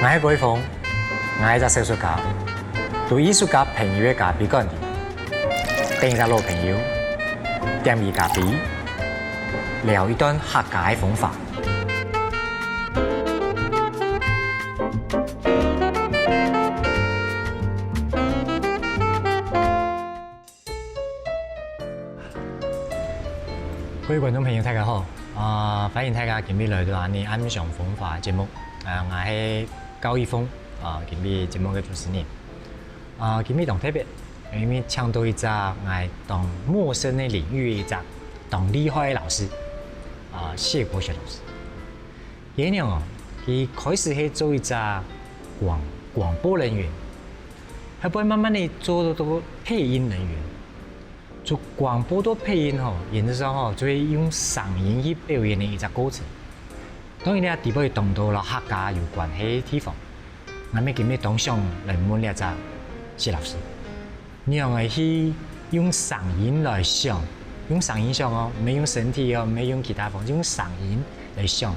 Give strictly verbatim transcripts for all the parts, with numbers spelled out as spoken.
𠊎係高一峰，𠊎係隻小說家，在藝術家朋友个咖啡館裡，等一隻老朋友，點一咖啡，聊一段客家个風華。 各位觀眾朋友，大家好！啊，歡迎大家今日來到𠊎俚暗香風華節目。啊，𠊎係高一峰，啊，今日節目个主持人。啊，今日當特別，因為請到一隻𠊎當陌生个領域一隻當厲害个老師，啊，謝國學老師。佢仰哦，佢開始係做一隻廣廣播人員，後背慢慢个做到配音人員。 從廣播到配音吼，原則上吼，就係用聲音去表演个一隻過程。當然啦，底背當多摎客家有關係个地方。𠊎乜今日當想來問這隻謝老師，你仰會去用聲音來想，用聲音想哦，毋係用身體哦，毋係用其他方式，用聲音來想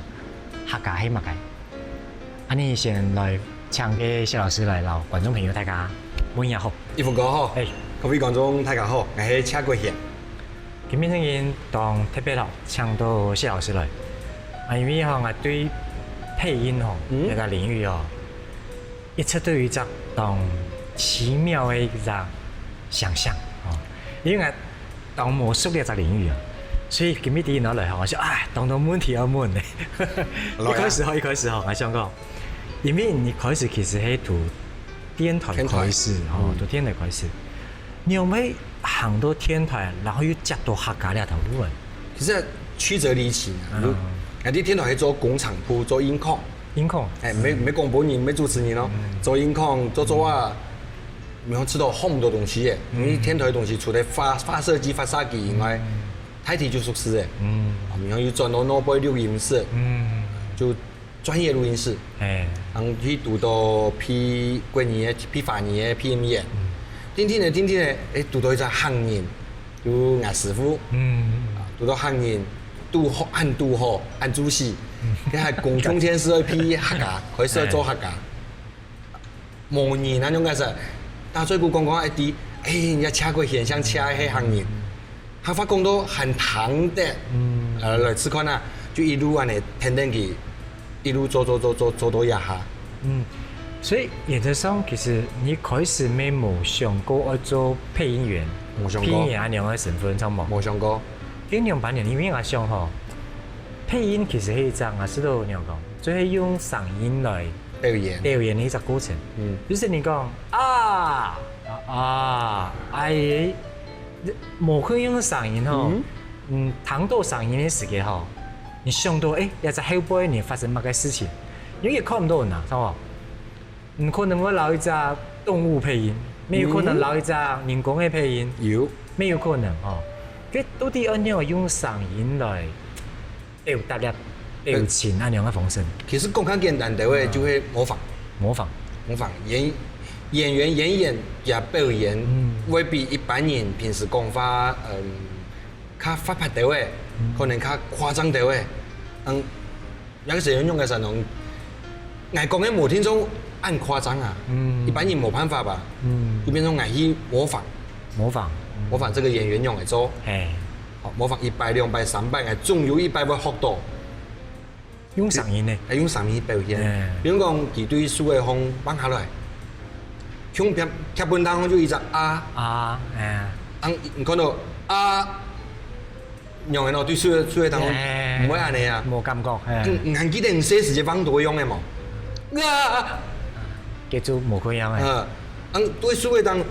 客家係麼个？ 恁呢先來請該謝老師來摎觀眾朋友大家問一下好。一峰哥好，係。各位觀眾大家好，𠊎係謝國賢。今晡日當特別哦，請到謝老師來。啊，因為吼，𠊎對配音吼，嗯。這個領域哦，一直都有一隻當奇妙个一隻想像哦。因為𠊎 當無熟這隻領域啊。所以今日第一拿來吼，𠊎想，哎，當多問題愛問呢。來啊。一開始吼，一開始吼，𠊎想講，因為你開始其實係讀電台開始吼，電台。嗯。讀電台開始，你仰會行到電台，然後又接到客家這條路呢？其實曲折離奇啊，嗯。有，𠊎在電台係做工程部，做音控。音控。哎，毋係，毋係廣播人，毋係主持人哦，嗯。做音控，做做啊， 然後知道好多東西耶，因為電台个東西除了發發射機、發射機以外，大體就熟識耶。嗯。啊，然後又轉到腦背錄音室，嗯。就專業錄音室，哎。然後去讀到配國語个、配華語个配音員，嗯。定定个、定定个，哎，讀到一隻客人，有𠊎師傅，嗯。啊，讀到客人，堵好，恁堵好，恁注意，嗯。該還公共電視愛配客家，開始愛做客家。哎。 無人啊，恁樣个事。打嘴鼓講講一滴，哎，人家車過現象，車係行人，客話講到還聽得，嗯。呃，來試看啊，就一路恁呢跈等佢，一路做做做做做到這下。嗯，所以原則上，其實你開始乜無想過愛做配音員，無想過。配音員恁樣个身份，著無？無想過。該兩百年，因為𠊎想吼，配音其實係一隻，𠊎試著仰講，就係用聲音來 表演。表演个一隻過程。嗯。就係你講，啊，啊，啊，哎，無可能用聲音吼，嗯。嗯，聽到聲音个時節吼，你想到，哎，這隻後背你發生麼个事情，因為看毋到人啊，著無？你可能會摎一隻動物配音，乜有可能摎一隻人工个配音，嗯。有。乜有可能吼。該到底愛仰般用聲音來 表達了表情恁樣个方式。其實講較簡單个話，嗯。就係模仿。模仿。模仿。演，演員演演也表演，嗯。會比一般人平時講話，嗯，較活潑个話，嗯。可能較誇張个話，嗯，那個時候用个時候，𠊎講个無定著恁誇張啊，嗯。一般人無辦法吧，嗯。就變成𠊎去模仿。模仿。模仿這個演員仰般做。嘿。 好，模仿一擺、兩擺、三擺，𠊎總有一擺會學到。用聲音呢？哎，用聲音表現。哎。比如講，佢對樹仔項望下來，像貼，貼本當中就一隻啊。啊，哎。啊，你看到啊，仰般哦，對樹仔，樹仔當中，哎。毋會恁呢啊。無感覺，哎。你，你還記得你細時節望到个樣仔無？啊！結束無可能哎。嗯，啊，對樹仔當，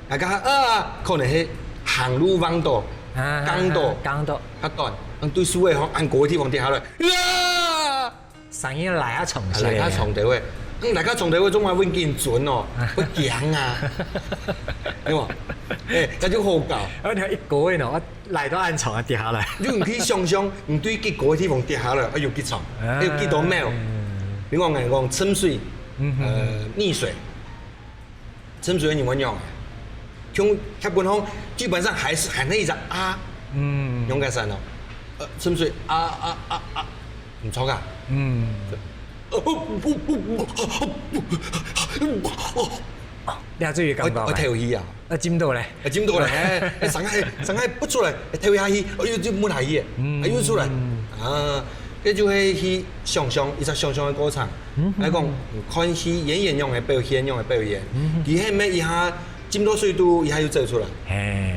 大家啊，可能係行路望到，啊，降到。降到。 較短，恁對樹仔吼，恁高个地方跌下來，啊！聲音來啊長些。來較長个話，嗯，來較長个話，總還會緊顫哦，會驚啊，對無？哎，這就好搞。啊，你看一高个喏，啊，來到恁長啊跌下來。你就你可以想像，你對幾高个地方跌下來，哎有幾長，哎有幾多秒。哎。你講，你講沉水，嗯哼。呃，溺水， 沉水个人會仰仔？像劇本上，基本上還係，還係一隻啊，嗯。仰个聲哦。呃，沉水啊啊啊啊，毋著啊。嗯。這就有感覺啊。我，我頭去啊。啊，浸到咧。啊，浸到咧，哎，哎，上海，上海不出來，哎，頭下去，哎，又，又沒下去，嗯。哎，又出來。啊，這就係去想像，一隻想像个過程。嗯哼。來講，看戲演員樣个表現，樣个表演。嗯哼。佢係毋係一下浸到水肚，一下又走出來？嘿。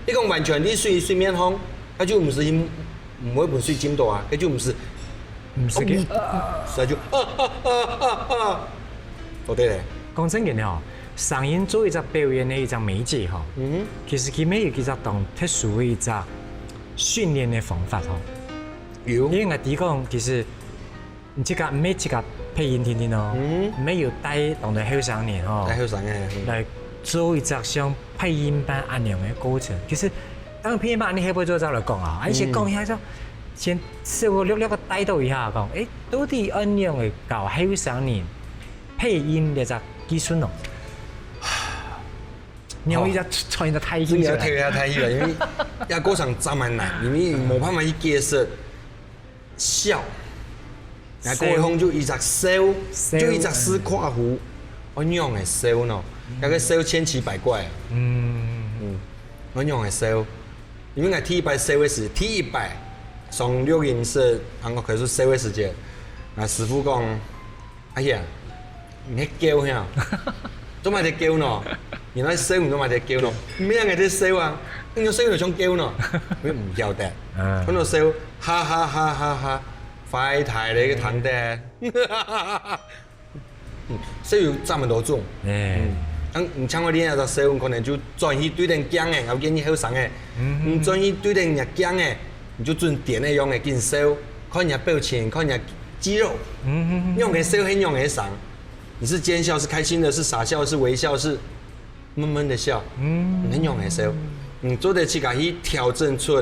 你講完全在水，水面上，佢就毋使去，毋會分水浸到啊，佢就毋使 毋係个。所以就啊啊啊啊啊，做得咧。講真个吼，聲音做一隻表演个一隻媒介吼，嗯哼。其實佢乜有一隻當特殊个一隻訓練个方法吼。有。因為𠊎知講，其實你自家，毋係自家配音定定哦，嗯哼。乜有帶當多後生人吼，帶後生个，嗯。來做一隻像配音班恁樣个過程。其實，當然配音班恁樣後背做再來講啊，啊，一些講一下就先 小可略略个帶到一下，講，誒，到底恁樣个教後生人配音這隻技術呢？你有一隻，好。穿一隻大戲出來。真的要退一下大戲了，因為這過程真蠻難，因為無辦法去解釋笑。那溝通就一隻笑，笑。就一隻字括弧，我仰會笑呢？嗯。那個笑千奇百怪。嗯。嗯，我仰會笑？ 因為𠊎第一擺笑个時，第一擺上錄音室，然後開始笑个時節，𠊎師傅講：「阿兄，你係狗係啊？做麼个狗呢？原來笑你做麼个狗呢？毋係𠊎在笑啊，你笑你像狗呢？」我毋曉得，嗯。看到笑，哈哈哈哈哈，壞大了一個堂的。 嗯，所以有這麼多種。哎。嗯，像你像𠊎練一隻笑，可能就轉去對等驚个，𠊎建議後生个，嗯。你轉去對等人家驚个，你就準點个樣个緊笑，看人家表情，看人家肌肉，嗯。仰个笑係仰个聲。你是奸笑，是開心的，是傻笑，是微笑，是悶悶的笑，嗯。你仰个笑，你做得自家去調整出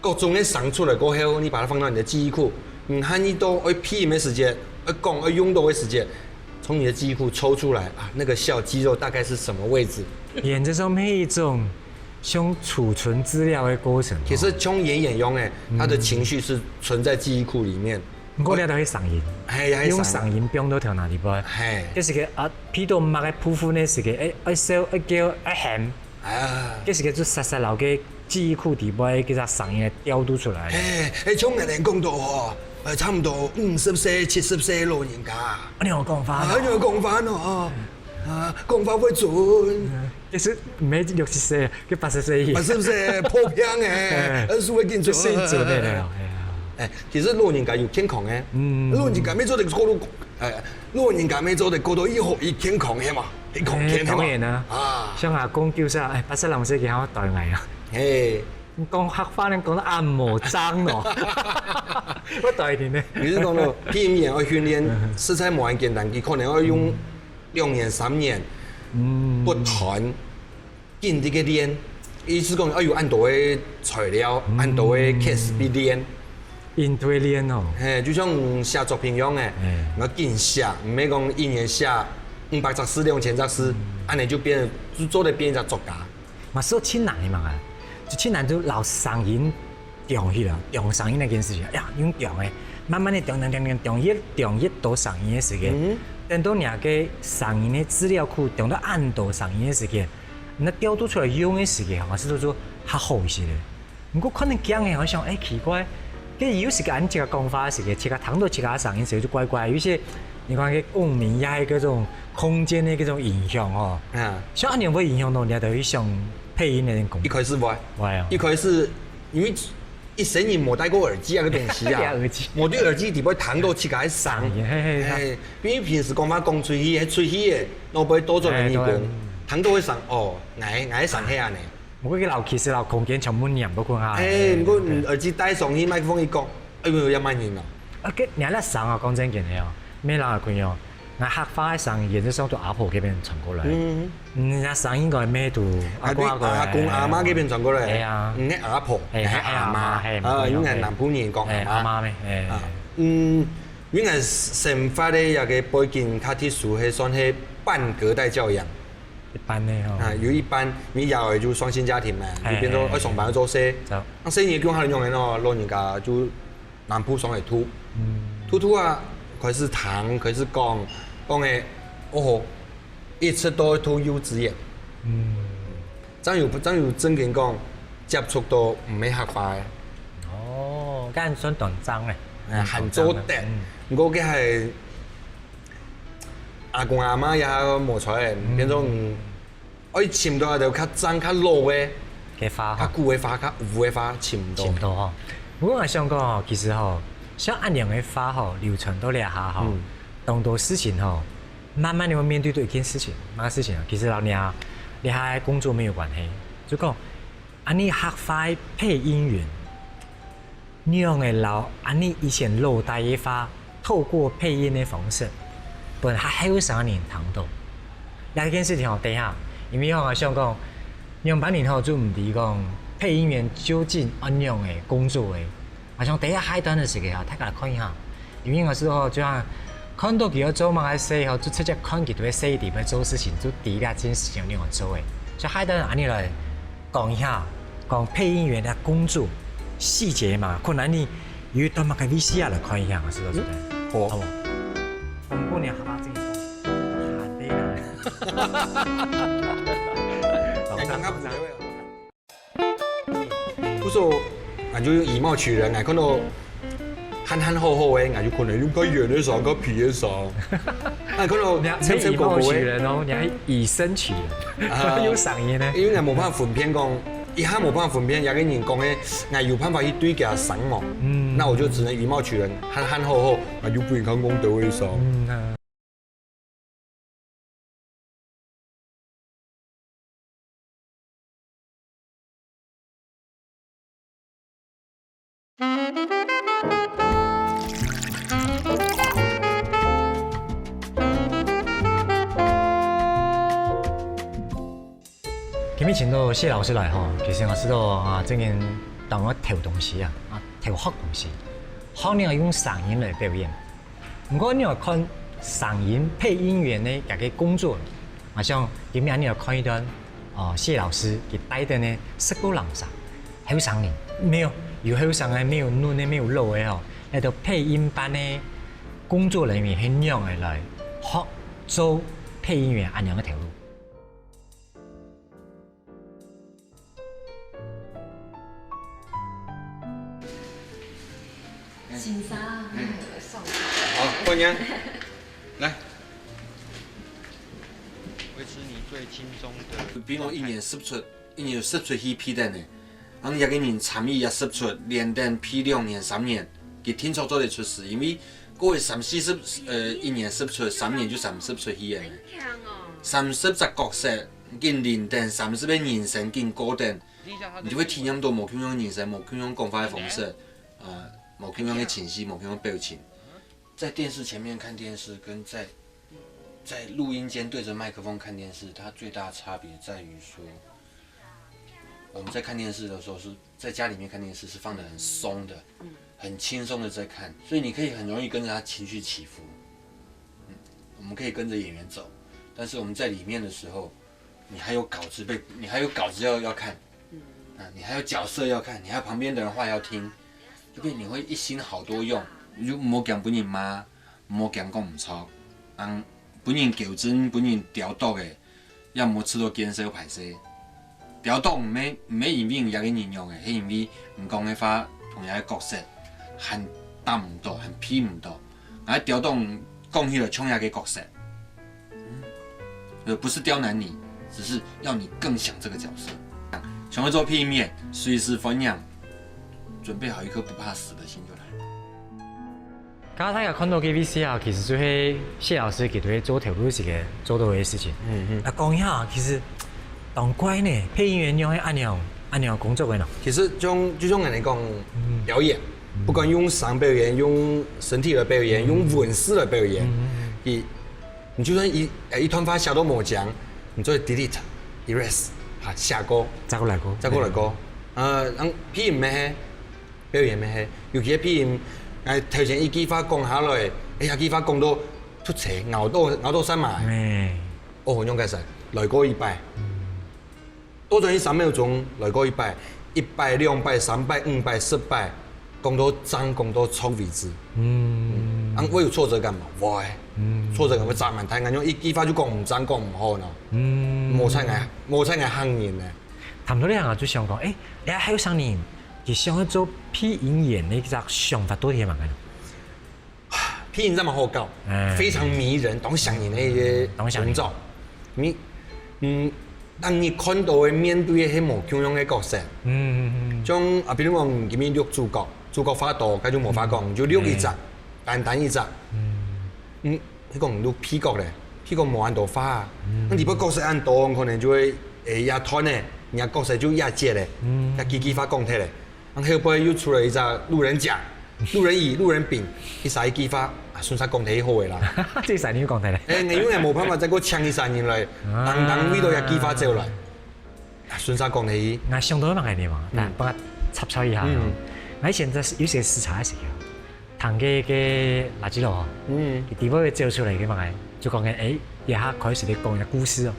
各種个聲出來過後，你把它放到你的記憶庫，你下一到愛配音个時節，愛講愛用到个時節，從你的記憶庫抽出來啊，那個笑肌肉大概是什麼位置？原則上係一種像儲存資料个過程哦。其實像演員樣个，他的情緒是存在記憶庫裡面。毋過你都係聲音，嘿，還係聲音。用聲音放到頭腦裡背。嘿。這係个啊，譬如麼个部分呢，係个，誒，愛笑，愛叫，愛喊。 啊。這係个就煞煞摎个記憶庫底背个這隻聲音來調度出來。嘿，誒，像𠊎等講到吼，呃，差毋多五十歲、七十歲个老人家。恁樣講法哦。啊，恁樣講法哦，啊，講法會準。嗯，這係毋係六十歲，佢八十歲。八十歲破病誒，哎。二十歲緊準。就算準个了，哎呀。誒，其實老人家有健康誒，嗯。老人家乜做得過到 哎，老人家乜做得過到又好又健康个嘛，健康个嘛。哎，當然啊。啊。像阿公九十，哎，八十零歲佢還愛帶𠊎啊。嘿。講客話呢，講到恁無正哦。我帶你呢。你是講到配音員愛訓練，實在無恁簡單，佢可能愛用兩年、三年，嗯。不斷 緊直个練，意思講愛有恁多个材料，嗯。恁多个case去練。應對練哦。嘿，就像寫作品樣誒，嗯。愛緊寫，毋係講一年寫五百隻字、兩千隻字，嗯。恁樣就變，就做得變一隻作家。嘛係盡難个嘛啊，就盡難就摎聲音降起來，降聲音那件事情，哎呀，用降个，慢慢个降降降降降越降越多聲音个時間，嗯。等到你个聲音个資料庫降到恁多聲音个時間， 你調度出來用个時間，還係做做較好一些咧。毋過可能驚个，𠊎想，哎，奇怪，該有時間恁自家講話个時間，自家聽到自家个聲音時就怪怪，有些你看該共鳴呀，該種空間个該種影響哦。啊。像恁樣會影響到你，就會想配音个人講。一開始會。會哦。一開始因為 一生人無戴過耳機啊个東西啊，戴耳機。無對耳機底背聽到自家个聲，嘿，嘿，嘿。嘿，因為平時講話講出去，係出去个，腦背倒轉个耳公，嘿，對。聽到个聲，哦，𠊎，𠊎个聲係恁樣。毋過佢摎，其實摎空間全部黏到困下。嘿，毋過，嗯，耳機戴上去，麥克風一講，哎喲，也蠻人咯。啊，該，你那聲啊，講真个哦，無人會困哦。 𠊎客話个聲音，原則上對阿婆該片傳過來。嗯。嗯，人家聲音應該乜對阿公阿婆，阿公阿媽該片傳過來。係啊。嗯，該阿婆，係，係阿媽，係，啊，因為南部人講阿媽。係，阿媽咩，係。啊，嗯，因為生活个這個背景較特殊，係算係半隔代教養。一半个吼。啊，有一半，你爺哀就雙薪家庭嘛，係，就變做愛上班愛做事。係。啊，細人仔共下兩個人咯，老人家就 南部上來渡。嗯。渡渡啊，開始聽，開始講，講个，哦吼，一直到讀幼稚園，嗯，正有正有正經講接觸到毋係客話个。哦，該算短暫个，哎，還做得，毋過該係阿公阿媽也無在，變做愛尋到就較正較老个，个話吼，較古个話，較有个話尋毋到。尋到吼。毋過𠊎想講吼，其實吼，像恁樣个話吼，流傳到這下吼，當多事情吼，慢慢你會面對到一件事情，麼个事情啊？其實摎你啊，你還工作沒有關係，就講，恁呢客話配音員， 仰仔摎恁呢以前老底个話，透過配音个方式，分較後生个人聽到。這件事情吼，等下，因為吼，𠊎想講，仰般人吼就毋知講配音員究竟仰仔工作个。𠊎想等下下一段个時間吼，大家來看一下。因為𠊎係吼，就像看到佢愛做麼个事吼，就直接看佢在該細地方做事情，就知這件事情仰仔做个。所以下一段恁呢來 講一下，講配音員个工作細節嘛，可能你有一段嘛，可以試下來看一下嘛，是不是？好。好不好？紅姑娘好吧，這個，好的啦。剛剛不是有，不是，俺就以貌取人，俺看到 還還好好个，𠊎有可能用較遠个聲，較皮个聲。啊，可能你還以貌取人哦，你還以聲取人，啊，有聲音呢。因為𠊎無辦法分辨講，一下無辦法分辨，這個人講个，𠊎有辦法去對佢聲無？嗯，那我就只能以貌取人，還還好好，𠊎就分人看講到个聲。嗯，啊。 今日請到謝老師來吼，其實𠊎知道啊，正經當愛偷東西啊，啊，偷學東西，學你愛用聲音來表演。 毋過你愛看聲音配音員个這個工作呢，𠊎想今日你愛看一段，哦，謝老師佢帶等个十個人儕，後生人，無有後生个，無有嫩个，無有老个哦，來到配音班个工作人員係仰仔來學做配音員恁樣个頭路。 先生，哎。好，歡迎。來。維持你最輕鬆的。比如一年十齣，一年有十齣戲配等呢，恁樣一個人參與這十齣，連等配兩年、三年，佢定著做得出師，因為過了三四十，呃，一年十齣，三年就三十齣戲了呢。很強哦。三十隻角色，緊輪等，三十個人生緊過等， 你就會體驗到無共樣人生、無共樣講話个方式，呃，無共樣个情緒、無共樣表情。在電視前面看電視，跟在在錄音間對著麥克風看電視，它最大的差別在於說，我們在看電視的時候是在家裡面看電視是放得很鬆的，很輕鬆的在看，所以你可以很容易跟著它情緒起伏。嗯，我們可以跟著演員走，但是我們在裡面的時候， 你還有稿子被，你還有稿子要，要看，啊，你還有角色要看，你還有旁邊的人話要聽，就變你會一心好多用，你就毋好驚分人罵，毋好驚講毋著，啊，分人糾正、分人刁毒个，也毋好試著見笑歹勢。刁毒毋係，毋係因為你這個人樣个，係因為你講个話同這個角色還搭毋到，還配毋到。啊刁毒講起來像這個角色。 呃，不是刁難你，只是要你更想這個角色。想要做配音員，隨時歡迎，準備好一顆不怕死的心就來。剛剛大家看到个V C R，其實就係謝老師佢對做頭路時个做到个事情。嗯嗯。啊，講一下，其實當怪呢，配音員仰會恁樣恁樣工作个呢？其實就像就像人家講，表演，不管用聲表演，用身體的表演，用文字的表演，佢 你就算一呃一段話寫到無講，你做得delete、erase，哈，寫過，再過來過，再過來過。呃，然後配音乜係，表演乜係，尤其係配音，哎，頭前一句話講下來，哎呀，句話講到突切，咬到咬到三嘛，哎，哦，用該啥，來過一擺。 倒轉去三秒鐘，來過一擺，一擺、兩擺、三擺、五擺、十擺，講到正、講到著為止。嗯。啊，會有挫折感無？會，挫折感會真蠻大，恁樣一句話就講毋正講毋好呢。無在𠊎，無在𠊎行人呢。談到這項啊，就想講，欸，你還有啥人，佢想愛做配音員个一隻想法到底係麼个呢？配音這麼好搞，非常迷人，當像你那些動作，你，嗯，當你看到个面對个係無共樣个角色，嗯嗯嗯，像啊，比如講，今日錄主角，主角話多，該就無話講，就錄一隻，單單一隻，嗯，你講錄配角咧，配角無恁多話啊，那裡背角色恁多，可能就會，欸，也斷咧，人家角色就也接咧，該幾句話講忒咧。 然後後背又出了一隻路人甲、路人乙、路人丙，一儕一句話，啊，順續講忒好个啦。這儕你又講忒咧？欸，因為無辦法再過請一儕人來，當當為到這句話走來，啊，順續講忒。𠊎想到麼个地方，但幫𠊎插插一下。嗯，𠊎以前在有些視察个時候，聽个个垃圾佬吼，嗯，佢底背走出來个麼个， 就講个，欸，這下開始咧講一個故事哦。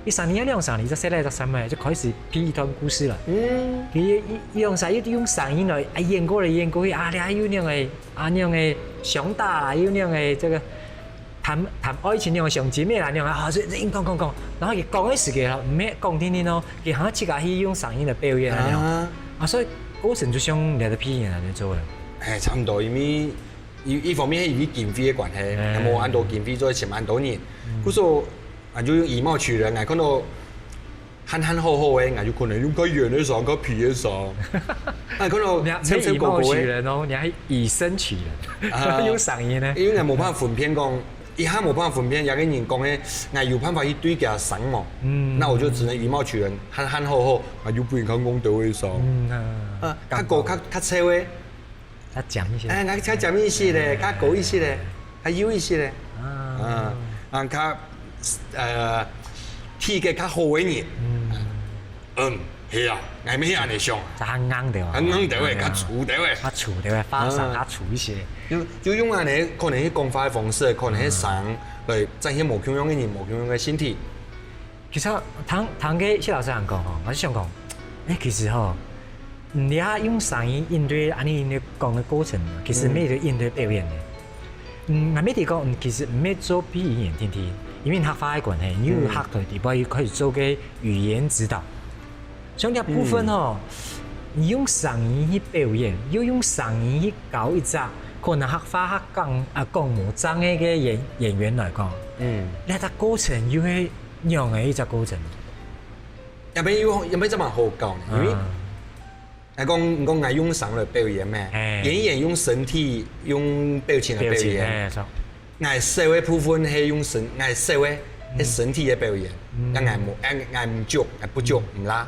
一儕人啊，兩儕人，一隻細倈一隻細妹，就開始編一段故事了。嗯，佢一一兩儕又用聲音來，啊，演過來演過去，啊，這又恁樣个，啊，恁樣个相打啦，又恁樣个這個談談愛情，恁樣个相親个啦，恁樣啊，好，所以硬講講講，然後佢講个時間哦，毋係講定定哦，佢還自家去用聲音來表演啊，恁樣啊，所以過程就像你个配音啊，恁樣做个。欸，差毋多，因為 一一方面係因為經費个關係，無恁多經費做請恁多人，故所啊就用以貌取人，𠊎看到還還好好个，𠊎就可能用較圓个聲，較肥个聲，啊看到瘦瘦高高个，你還以貌取人哦，你還以聲取人，用聲音呢？因為𠊎無辦法分辨講，一下無辦法分辨，這個人講个，𠊎有辦法去對佢聲無？嗯，那我就只能以貌取人，還還好好，啊就分人看戇兜个聲，嗯啊，較高較較瘦个。 較尖一些。欸，𠊎較尖一些咧，較高一些咧，較幼一些咧。啊，啊，較呃體格較好个人。嗯，係啊，𠊎乜係恁樣想。就較硬兜啊。較硬兜个，較粗兜个。較粗兜个，發聲較粗一些。就就用恁樣可能係講話个方式，可能係聲來展現無共樣个人，無共樣个身體。 其實聽聽个謝老師恁講吼，𠊎就想講，欸，其實吼，你啊用聲音應對恁樣應對講个過程，其實乜係應對表演个。嗯，𠊎乜係講，嗯，其實毋係做配音員定定，因為客話个關係，你有客台底背開始做个語言指導。像這部分吼，你用聲音去表演，又用聲音去教一隻可能客話客講啊講無正个个演演員來講，嗯，這隻過程又係 仰仔一隻過程？也毋係有也毋係這麼好講呢，因為𠊎講你講𠊎用聲來表演咩，演員用身體用表情來表演，表情，欸，著。𠊎手个部分係用身，𠊎手个係身體个表演，但𠊎無，𠊎𠊎毋足，𠊎不足，毋罅。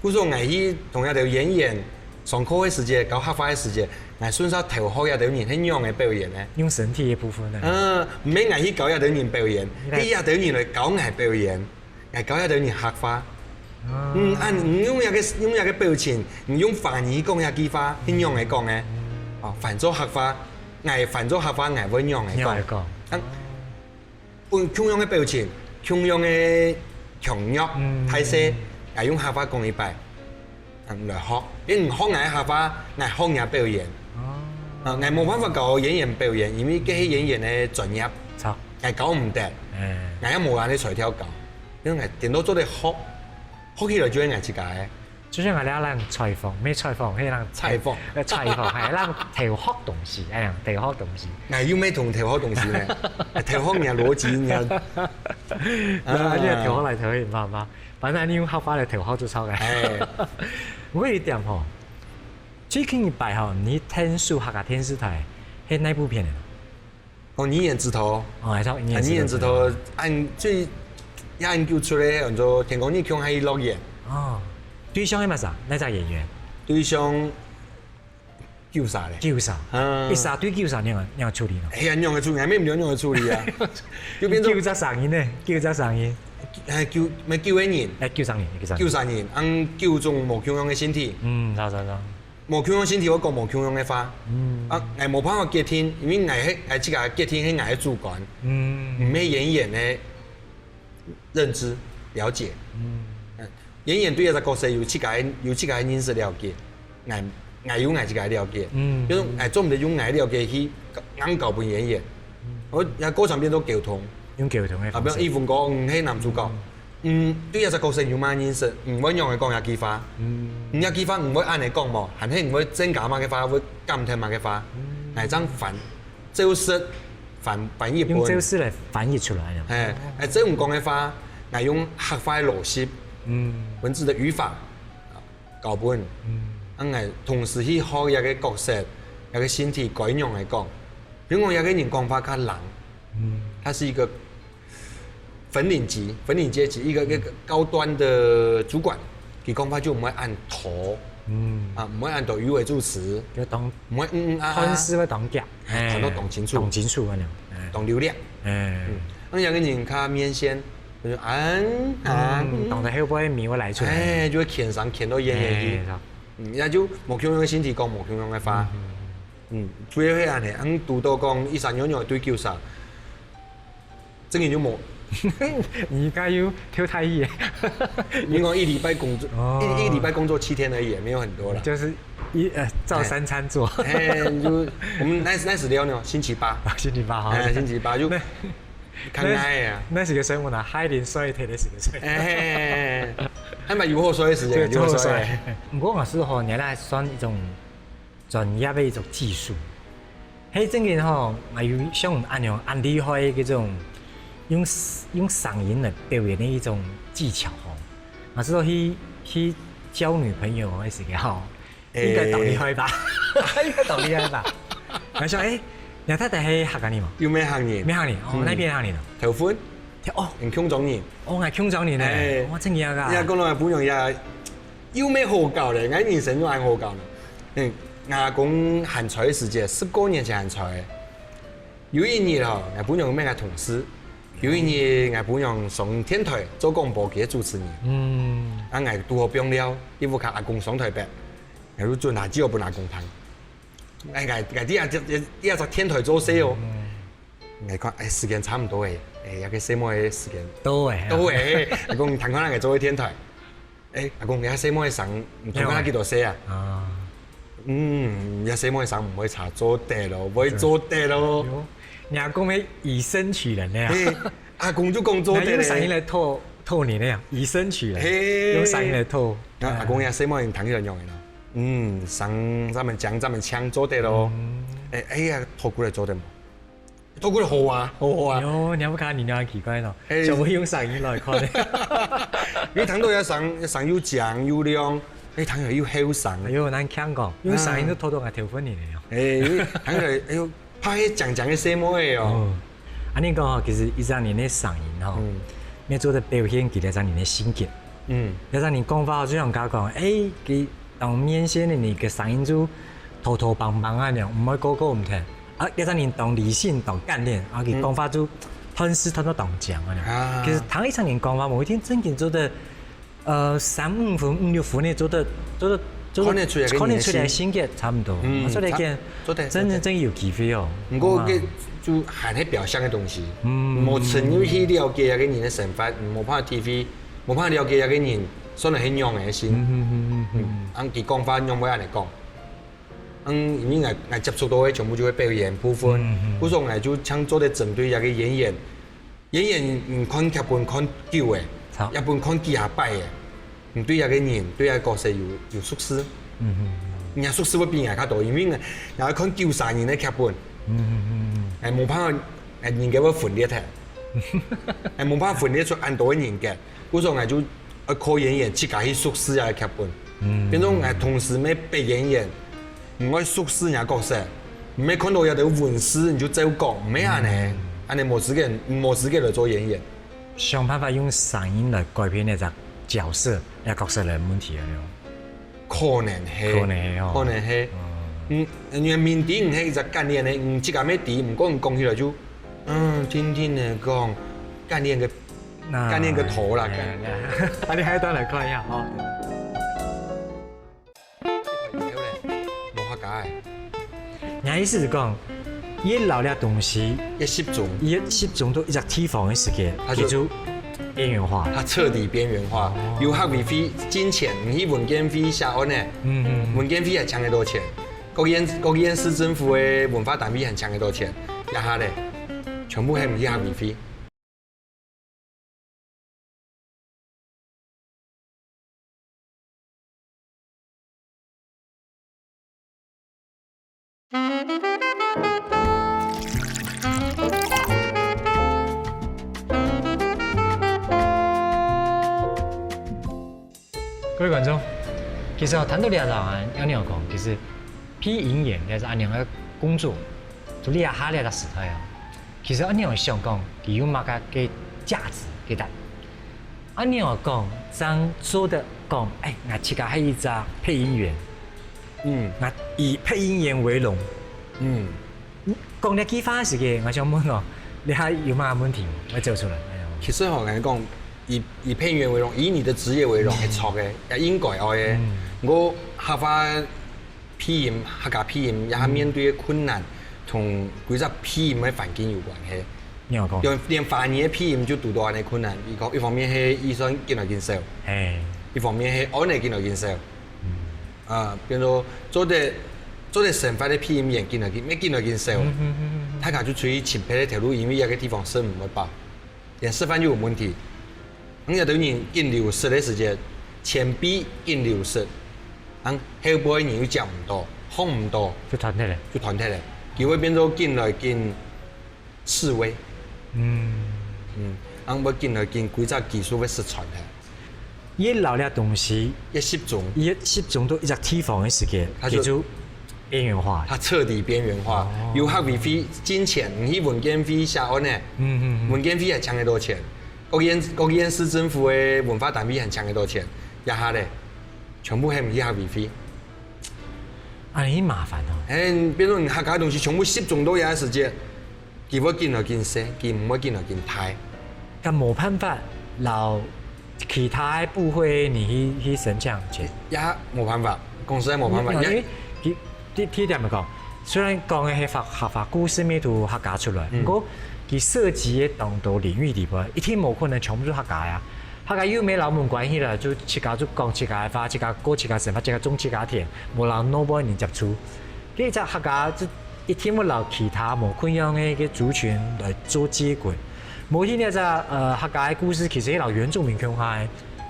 故所𠊎去同這兜演員上課个時節，教客話个時節，𠊎順續偷學這兜人係仰仔表演呢？用身體个部分呢？嗯，毋係𠊎去教這兜人表演，係這兜人來教𠊎表演。 𠊎教這兜人客話。嗯，啊，你用這個用這個表情，你用華語講這句話，係仰仔講个？哦，翻做客話，𠊎翻做客話，𠊎會仰仔講？仰仔講？啊，分共樣个表情，共樣个腔調、態勢，𠊎用客話講一擺。 嗯，來學，因為你學𠊎个客話，𠊎學你个表演。啊，𠊎無辦法教演員表演，因為該係演員个專業，𠊎教毋得，𠊎也無恁樣个材料教，因為𠊎顛倒做得學，學起來就係𠊎自家个。就像𠊎這樣採訪，無採訪，係讓採訪，呃，採訪，還讓偷學東西，哎呀，偷學東西。𠊎又無同偷學東西呢，偷學你个邏輯，你个，啊，你个偷學來偷學，媽媽。 反正你用客話來偷學就著个。欸，毋過一點吼，最近一擺吼，你聽首客家電視台係哪部片个？哦，你演指頭。哦，還係你演指頭。啊，你演指頭，恁最也恁久出个，安到天光日共下去錄影。哦，對象係麼儕？哪隻演員？對象 九儕咧？九儕，啊，一儕對九儕仰仔仰仔處理呢？係啊，仰仔處理，還毋曉仰仔處理啊，就變做九隻聲音呢，九隻聲音，欸，九，毋係九個人，欸，九隻人，九隻人，九隻人，恁九種無共樣个身體，嗯，著著著，無共樣身體，𠊎講無共樣个話，嗯，啊，𠊎無辦法決定，因為𠊎係𠊎自家決定係𠊎个主觀，嗯，毋係演員个認知了解，嗯，演員對這隻角色有自家个有自家个認識了解。 𠊎𠊎有𠊎自家个了解，嗯，比如𠊎做毋得用𠊎个了解去硬教分演員，哦，也過場變做溝通。用溝通个方式。啊，比如一峰哥，嗯，係男主角，嗯，對這隻角色有麼認識？嗯，會仰仔講這句話？嗯，這句話毋會恁仔講無？還係毋會增加麼个話，會減忒麼个話？嗯，來這樣翻，照式翻翻譯本。用照式來翻譯出來啊。係，欸，照你講个話，來用客話个邏輯，嗯，文字个語法，搞分。嗯，恁仔同時去學這個角色，這個身體該仰仔講。比如講，這個人講話較冷，嗯，他是一個 粉領級，粉領階級一個一個高端的主管，佢講話就毋會恁拖，嗯，啊，毋會恁多語尾助詞，就當毋會嗯嗯啊啊，凡事會當遽，欸，談到當清楚，當清楚恁樣，欸，當流利。欸，嗯，恁樣个人較面善，就係恁啊，嗯，懂得後背咪會來出來，欸，就會牽上牽到遠遠去，欸，嗯，也就無共樣个身體講無共樣个話，嗯，主要係恁仔，嗯，堵到講一儕仰仰對九儕。 真个就無。你應該有跳太遠。因為一禮拜工作，哦，一一禮拜工作七天而已，沒有很多啦。就是一呃照三餐做。哎，就我們那那時聊呢，星期八，啊，星期八好。哎，星期八就那看愛啊。那是个生活呢，海林睡天的是个睡。哎，還蠻有好睡的時間，對，有好睡。不過我是吼，原來算一種 專業个一種技術。係正經吼，𠊎有像恁樣恁厲害个這種用用聲音來表演个一種技巧吼。𠊎試著去去交女朋友个時節吼，應該當厲害吧？應該當厲害吧？𠊎想，欸，你太太係客家人無？又無客人，無客人哦，哪片客人啊？頭份，哦，你共種人，哦，𠊎共種人呢，欸，哇，正經啊！你講到𠊎餔娘也 又無好搞咧，𠊎人生又恁好搞呢。嗯，𠊎阿公還在个時節，十過年前還在个。有一日吼，𠊎餔娘問𠊎同事，有一日𠊎餔娘上電台做廣播，佢係主持人。嗯，啊，𠊎堵好放尞，一屋下阿公上台北，𠊎就轉下機會分阿公聽。哎，𠊎𠊎在這這這隻電台做事哦。 𠊎看，哎，時間差毋多欸，哎，這個細妹个時間到欸，到欸，𠊎講聽看𠊎做个電台，哎，阿公，這細妹个聲，你聽看幾多歲啊？啊，嗯，這細妹个聲毋會差，做得咯，會做得咯。你阿公係以聲取人个啊，阿公就講做得咧，用聲音來透透你个啊，以聲取人，嘿，用聲音來透。那阿公，這細妹你聽起來仰仔呢？嗯，聲咱們講咱們腔做得咯，哎哎呀，透過來做得無？ 都過好啊，好好啊。喲，你有看你娘奇怪咯，哎，全部用聲音來看的。因為聽到這聲，聲又靚又亮，哎，聽起來又後生。哎喲，難聽講，用聲音都透到𠊎頭髮裡了喲。哎，因為聽起來，哎喲，怕係靚靚个細妹哦。哦，恁樣講吼，其實一隻人个聲音吼，嗯，愛做得表現佢這隻人个性格。嗯，這隻人講話就像剛剛講，哎，佢當面前个你个聲音就 拖拖梆梆啊樣，毋會過過毋聽。啊，一隻人當理性、當幹練，啊，佢講話就斷事斷到當僵啊樣。啊，其實聽一隻人講話，無一定正經做得，呃，三五分、五六分个做得做得做得看得出來个人个性，看得出來性格差毋多。嗯，所以講，做得，真真正有機會哦。毋過，該就還係表象个東西，嗯，無深入去了解這個人个生活，無辦法體會，無辦法了解這個人算係仰仔个心。嗯嗯嗯嗯嗯，啊，佢講話仰會恁樣講？ 嗯，因為𠊎𠊎接觸到个全部就係表演部分，故所𠊎就像做得針對這個演員。演員，嗯，看劇本看久欸，劇本看幾下擺欸，你對這個人，對這個角色有有熟識，你也熟識會比𠊎較多，因為𠊎𠊎看九十年个劇本，欸，無辦法，欸，人格會分裂忒，欸，無辦法分裂出恁多个人格。 故所𠊎就愛靠演員自家去熟識這個劇本，變做𠊎同時乜逼演員，你愛熟識若角色，毋係看到這兜文字你就照講，毋係恁樣，恁樣無資格，無資格來做演員。想辦法用聲音來改變這隻角色、這角色个問題啊，對無？ 可能係，可能係哦，可能係。嗯，因為明知你係一隻幹練个，你自家乜知，毋過你講起來就，嗯，定定个講，幹練个，幹練个頭啦，幹。啊，你還要再來看一下哦。無客家个。 你意思係講，越老了東西，越集中，越集中到一隻地方个時間，它就，佢就邊緣化。它徹底邊緣化。有客委會進前，你去文建會寫案呢，嗯嗯，文建會還搶得到錢，各縣各縣市政府个文化單位還搶得到錢，這下咧，全部喊佢客委會。 各位觀眾，其實哦，談到這個啊，仰般講，其實配音員也係恁樣个工作，就這下這個時代啊，其實恁樣想講，佢有麼个个價值个呾？恁樣講，正做得講，哎，𠊎自家係一隻配音員，嗯，𠊎以配音員為榮。嗯，講這句話个時節，𠊎想問哦，你還有麼个問題無？𠊎走出來。哎呀，其實吼，𠊎講，以以配音員為榮，以你的職業為榮，係著个，也應該愛个。嗯，毋過客話配音，客家配音，也還面對个困難，同歸隻配音个環境有關係。你有講，連連華語个配音就堵到恁樣困難，一個一方面係預算緊來緊少，嘿，一方面係案例緊來緊少。嗯，啊，變做做得做得生活个配音員緊來緊，緊來緊少，嗯嗯嗯嗯，大家就出去尋別个頭路，因為這個地方食毋會飽，連食飯就有問題。 嗯，有兜人緊流失个時節，前輩緊流失，嗯，後輩人又接毋到，放毋到，就斷忒了。就斷忒了。佢會變做緊來緊式微，嗯，嗯，嗯，會緊來緊規隻技術會失傳忒。越老了東西，越集中，越集中到一隻地方个時間，佢就邊緣化。佢徹底邊緣化。哦，有客委會進前，毋係文建會寫案呢，嗯嗯嗯，文建會還搶得到錢。 各縣各縣市政府个文化單位還搶得到錢，這下咧，全部喊佢客委會。恁樣麻煩哦。嘿，變做你客家个東西全部集中到這个時節，佢會緊來緊細，佢毋會緊來緊大。該無辦法，摎其他个部會你去去申請錢。也無辦法，公司也無辦法。因為佢 第第一點來講，雖然講个係客客話故事乜都客家出來，嗯，毋過佢涉及个當多領域裡背，一定無可能全部都客家呀。客家又無摎門關起來，就自家就講自家个話，自家過自家生活，自家種自家田，無摎外背人接觸。該隻客家就一定會摎其他無共樣个个族群來做接軌。無定這隻呃客家个故事，其實係摎原住民共下个。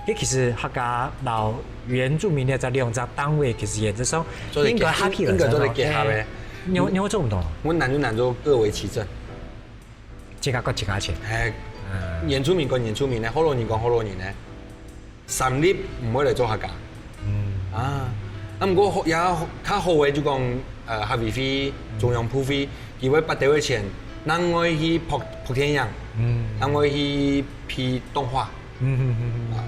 該其實客家摎原住民這隻兩隻單位，其實原則上應該合起來，應該做得結合个。你你做毋到。阮難就難做各為其政。自家管自家錢。哎，原住民管原住民个，福佬人管福佬人个，三立毋會來做客家。嗯。啊，啊毋過好也較好个就講，呃，客委會、中央部會，佢會撥兜个錢，另外去拍拍電影，嗯，另外去拍動畫。 嗯嗯嗯嗯。啊，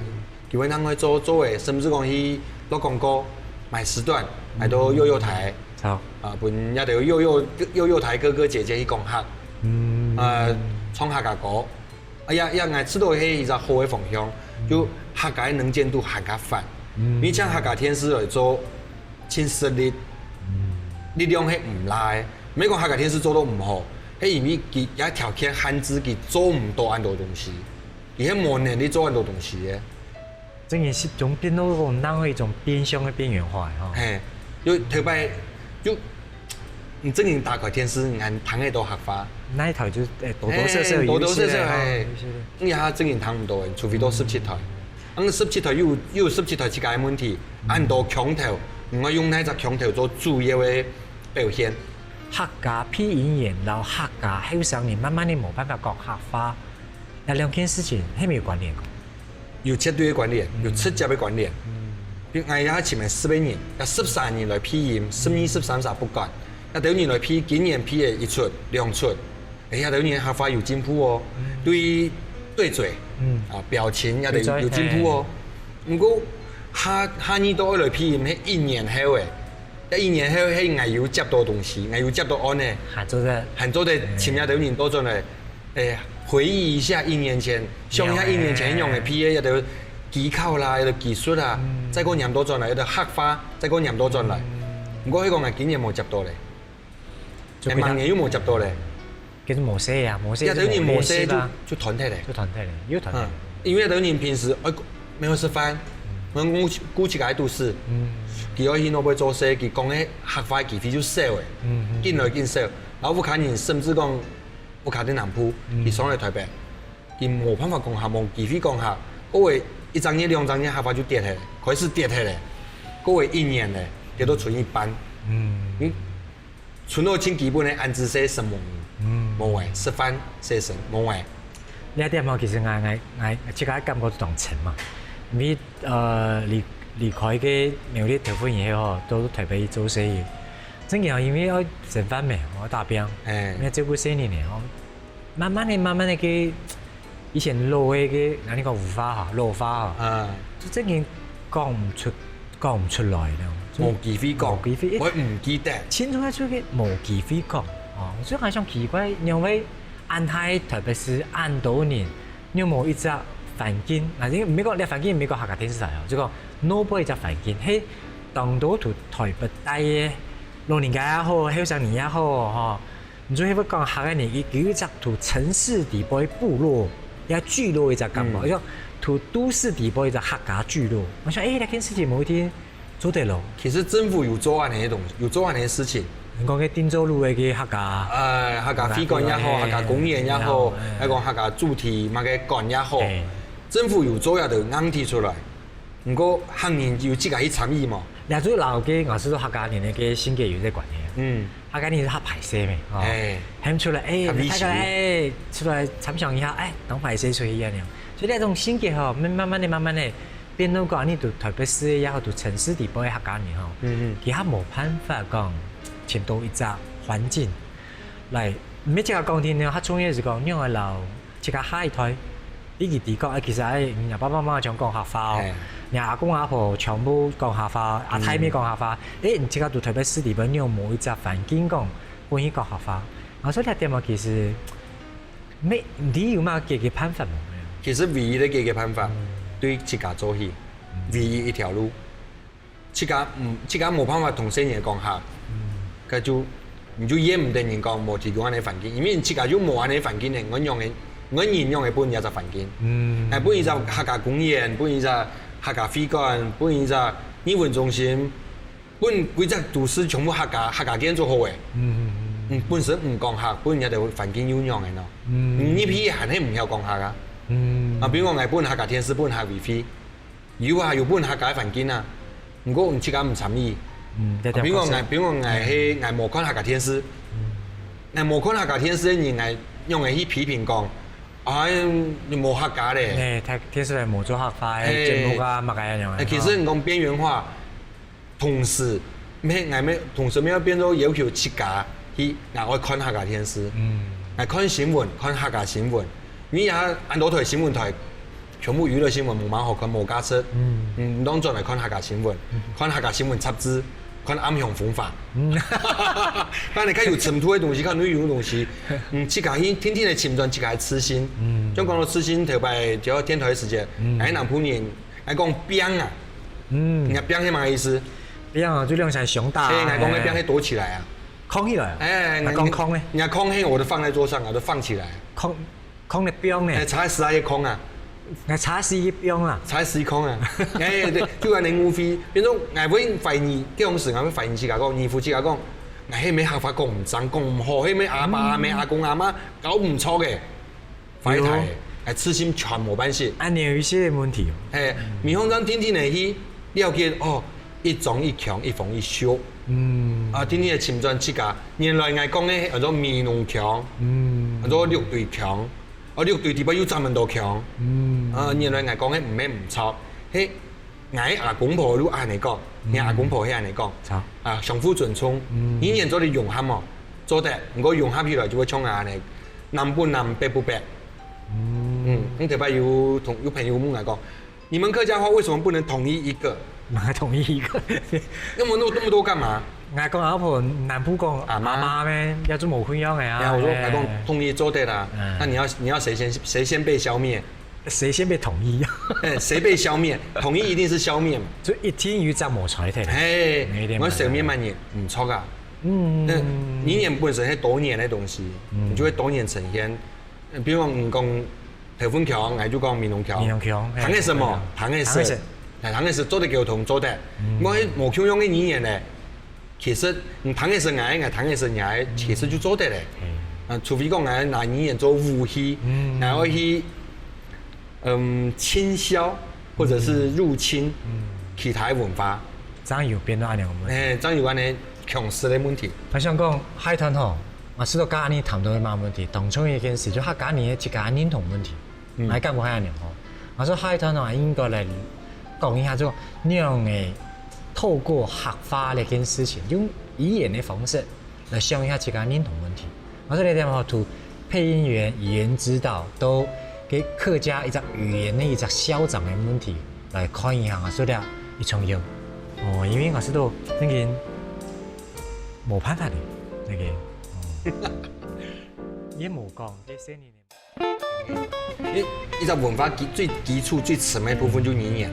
佢會另外做做个，甚至講去落廣告、買時段，買到幼幼台，好，啊，分這兜幼幼幼幼台哥哥姐姐去講客，嗯，啊，唱客家歌。哎呀呀，𠊎知道係一隻好个方向，就客家个能見度還較闊。嗯，你像客家電視來做，盡實力，力量係毋罅个。毋係講客家電視做到毋好，係因為佢這條件限制，佢做毋到恁多東西。 佢係無能力做恁多東西个。真个係種變到講，當係一種變相个邊緣化吼。嘿，就頭擺就你正經打開電視，你還聽得到客話。那一台就誒多多少少有一些，嘿，多多少少，嘿，有一些。你還正經聽毋到个，除非到十七台。嗯，十七台又有又有十七台自家个問題，恁多腔調，你愛用哪隻腔調做主要个表現？客家配音員摎客家後生人慢慢个無辦法講客話。 這兩件事情係無有關聯个？有絕對个關聯，有直接个關聯。比如𠊎這尋个十個人，有十三人來配音，十二、十三儕不管，這兜人來配，今年配个一齣、兩齣，誒，這兜人客話有進步哦，對對嘴，啊，表情這兜有進步哦。毋過下下二到愛來配音係一年後誒，這一年後係𠊎有接到東西，𠊎有接到案呢，還做得還做得尋這兜人倒轉來。 誒，回憶一下一年前，想一下一年前仰仔配个，這兜技巧啦，這兜技術啊，再過拈倒轉來，這兜客話，再過拈倒轉來。毋過係講𠊎今年無接到咧，誒，明年又無接到咧，其實無事啊，無事，這兜人無事就就斷忒咧，就斷忒咧，又斷忒咧。因為這兜人平時愛沒有食飯，顧顧自家个肚屎，佢愛去外背做事，佢講个客話機會就少誒，緊來緊少。然後屋下人甚至講，屋下在南部，佢上來台北，佢無辦法講客，無機會講客，過後一隻月、兩隻月客話就跌忒，開始跌忒咧，過後一年咧，跌到賰一半。嗯，賰到盡基本个，恁仔細食無，無誒，食飯、洗身，無誒。這點吼，其實𠊎𠊎𠊎自家感覺當深嘛，因為呃離離開个苗栗頭份以後吼，到台北去做生意，真个吼，因為愛生活嘛，愛打拚，哎，愛照顧細人仔吼，慢慢个、慢慢个，个以前老个个，哪裡講，文化吼，老話吼，啊，就真个講毋出，講毋出來了，無機會講，無機會，會毋記得。清楚个就係無機會講，哦，所以𠊎想奇怪，因為恁大，特別係恁多人，又無一隻環境，啊，因為毋係講這環境毋係講客家電視台哦，就講外背一隻環境，係當多在台北大个老人家也好，後生人也好，吼， 你就係會講客个人，佢佢一隻在城市底背部落，也聚落一隻感覺，嗯，像在都市底背一隻客家聚落。𠊎想，誒，這件事情無一定做得咯。其實政府有做恁樣个東西，有做恁樣个事情。你講个定州路个个客家，呃，客家會館也好，客家公園也好，哎，還講客家主題麼个館也好，哎，政府有做，也就硬提出來。 毋過客人有自家去參與無？這就摎个𠊎係做客家人个个性格有一個關係。嗯，客家人係較排泄个，哦，喊出來，誒，大家誒，出來參詳一下，誒，當排泄出去恁樣。所以這種性格吼，慢慢慢个、慢慢个變到講，你在台北市也好，在城市底背个客家人吼，嗯嗯，佢較無辦法講尋到一隻環境來，毋係自家講定呢，較重要係講，你愛摎 自家下一代，一直知講，誒，其實誒，若爸爸媽媽全講客話哦，若阿公阿婆全部講客話，阿太姆講客話，誒，你自家在台北市底背，你有無一隻環境講，分佢講客話？啊，所以這點嘛，其實，無，你有麼个解決辦法無？其實唯一个解決辦法，對自家做起，唯一一條路。 自家毋自家無辦法同細人講客，該就你就怨毋得人講無提供恁樣環境，因為你自家就無恁樣環境呢，𠊎仰會𠊎人仰會分人家隻環境？嗯，哎，分一隻客家公園，分一隻客家會館，分一隻藝文中心，分規隻都市全部客家客家建築好誒。嗯，本身毋講客，分人家个環境又仰會呢？嗯，你入去還係毋曉講客啊？嗯，啊，比如講𠊎分客家電視，分客委會。 有啊，有分客家个環境啊，毋過你自家毋參與。嗯，對對，比如講𠊎，比如講𠊎係𠊎無看客家電視，𠊎無看客家電視个人，𠊎仰會去批評講，哎，你無客家咧？誒，電視台無做客話个節目啊，麼个恁樣。誒，其實你講邊緣化，同時，無𠊎無同時無愛變做要求自家去，𠊎愛看客家電視，𠊎看新聞，看客家新聞。 你也恁多台新聞台，全部娛樂新聞無麼好看，無價值。嗯，你當轉來看客家新聞，看客家新聞雜誌，看暗香風華。嗯，看你看有深度个東西，看內容个東西，嗯，自家去天天來尋轉自家个自信。嗯，像講到自信，頭擺就電台个時節，哎，南部人愛講拚啊，嗯，人家拚係麼个意思？拚啊，就兩儕相打。哎，𠊎講个拚係躲起來啊。 囥起來啊？哎，你講囥呢？人家囥嘿，我都放在桌上啊，都放起來。囥囥个放呢？哎，茶室啊，也空啊。那茶室一放啊？茶室空啊。哎，對，就恁樣誤會，變成𠊎會懷疑，這種事𠊎會懷疑自家講，疑惑自家講，𠊎係毋係客話講毋正、講毋好，係毋係阿爸阿姆、阿公阿媽教毋著个。 壞忒，哎，自信全無半息。恁樣有一些問題哦。嘿，你好像定定个去了解哦，一中一強，一豐一秀。嗯，啊，定定个尋轉自家，原來𠊎講个叫做美濃腔，嗯，叫做六堆腔，啊，六堆底背有這麼多腔。嗯，啊，原來𠊎講个毋係毋著，嘿， 𠊎阿公婆就恁樣講，𠊎阿公婆係恁樣講，啊，相互尊重，語言做得融合無？做得，毋過融合起來就會像恁樣，南不南，北不北。嗯，你頭擺有同有朋友問𠊎講，你們客家話為什麼不能統一一個？哪統一一個？那麼那麼那麼多幹嘛？𠊎講阿婆南部講阿媽咩，也就無共樣个啊。然後我說，𠊎講統一做得啦，那你要你要誰先誰先被消滅？ 誰先被統一？哎，誰被消滅？統一一定是消滅嘛。就一定有隻無在忒。嘿，𠊎生命嘛也毋著啊。嗯，語言本身係多元个東西，你就會多元呈現。比如講，你講頭份腔，𠊎就講美濃腔。美濃腔，聽得識無？聽得識，聽得識，做得溝通，做得。𠊎無共樣个語言呢，其實你聽得識𠊎，𠊎聽得識你，其實就做得咧。啊，除非講𠊎拿語言做武器，嗯，然後去，嗯，傾銷或者是入侵，嗯，其他文化。正有變到恁樣个問題。哎，正有恁樣強勢个問題。𠊎想講，海豚吼，𠊎試著佮你談到个麼个問題，當重要一件事，就客家人个自家認同問題。嗯，𠊎感覺係恁樣吼。𠊎說海豚吼，應該來講一下，就仰仔透過客話這件事情，用語言个方式 來想一下自家認同問題。𠊎說這點吼，對配音員、語言指導，到該客家一隻語言个一隻消長个問題來看一下，𠊎說這一重要。哦，因為𠊎說到正經無辦法个，該個，哦，也無講，這些年 一，一隻文化基，最基礎、最深个部分就語言。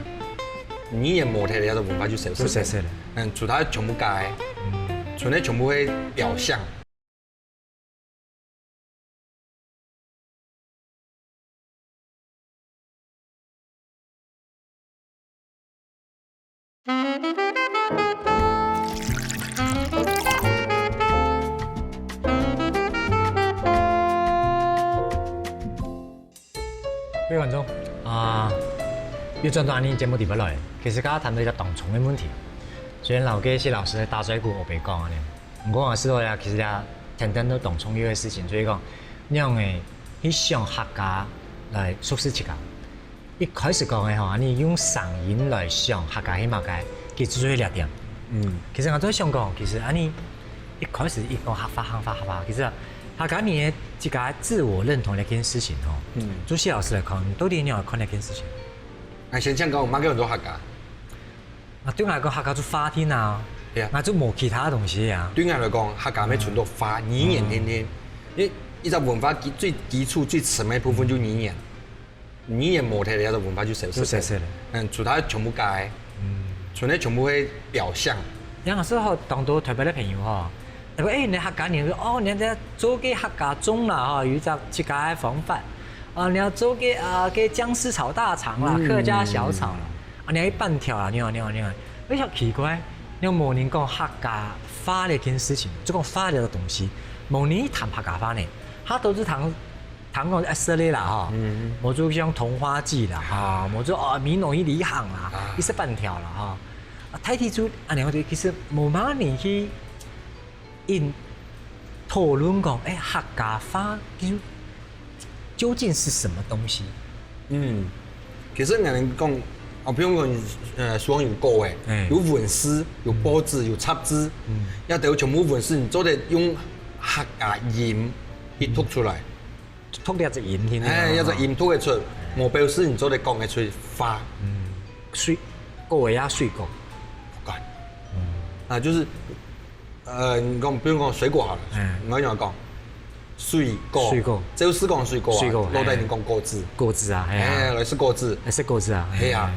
語言無忒了，這隻文化就消失忒。就消失了。嗯，除忒全部改，嗯，賰个全部會表象。各位觀眾，啊，又轉到𠊎等節目裡背來。其實剛剛談到一個當重个問題，雖然老哥謝老師打嘴鼓，我別講啊，毋過𠊎試著呀，其實呀，談到當重要个事情，所以講，仰仔去想客家來熟識自家。 一開始講个吼，你用聲音來想客家係麼个，其實就係這點。嗯，其實𠊎就想講，其實恁樣一開始一講客話、客話、客話，其實客家人个自家自我認同這件事情吼，嗯，就謝老師來看，你到底仰般看這件事情？𠊎先講，麼个安到客家？啊，對𠊎來講，客家就話定啊，對啊，𠊎就無其他東西啊。對𠊎來講，客家乜賰到話，語言定定，因為一隻文化基，最基礎、最深个部分就語言。 語言無忒了，這隻文化就消失忒。就消失了。嗯，除忒全部改，嗯，賰个全部會表象。有時候當多台北个朋友吼，佢講：「欸，你客家人，哦，你愛做个客家粽啦，吼，有一隻自家个方法。哦，你愛做个，呃，个薑絲炒大腸啦，嗯，客家小炒啦，啊，你愛粄條啦，你好，你好，你好。」𠊎想奇怪，仰無人講客家話這件事情，就講話這個東西，無人談客家話呢，佢都係談 聽講係這類啦吼，嗯，無就像童話劇啦吼，無就哦，美濃去旅行啦，啊，一些粄條啦吼。啊，大體就恁樣，其實無麼人去討論講，欸，客家話究，究竟是什麼東西？嗯，其實𠊎等講，哦，比如講，呃，書上有稿誒，欸，有文字，有報紙，有雜誌，嗯，這兜全部文字，你做得用客家音去讀出來。 讀這隻音聽聽。哎，這隻音讀得出，無表示你做得講得出話。嗯，水，各位啊，水果。不敢。嗯。啊，就是，呃，你講，比如講水果好了，嗯，你要怎麼講？水果。水果。就是講水果啊，水果，老弟你講果子。哎。果子啊，哎呀。哎，來食果子。來食果子啊，哎呀。哎。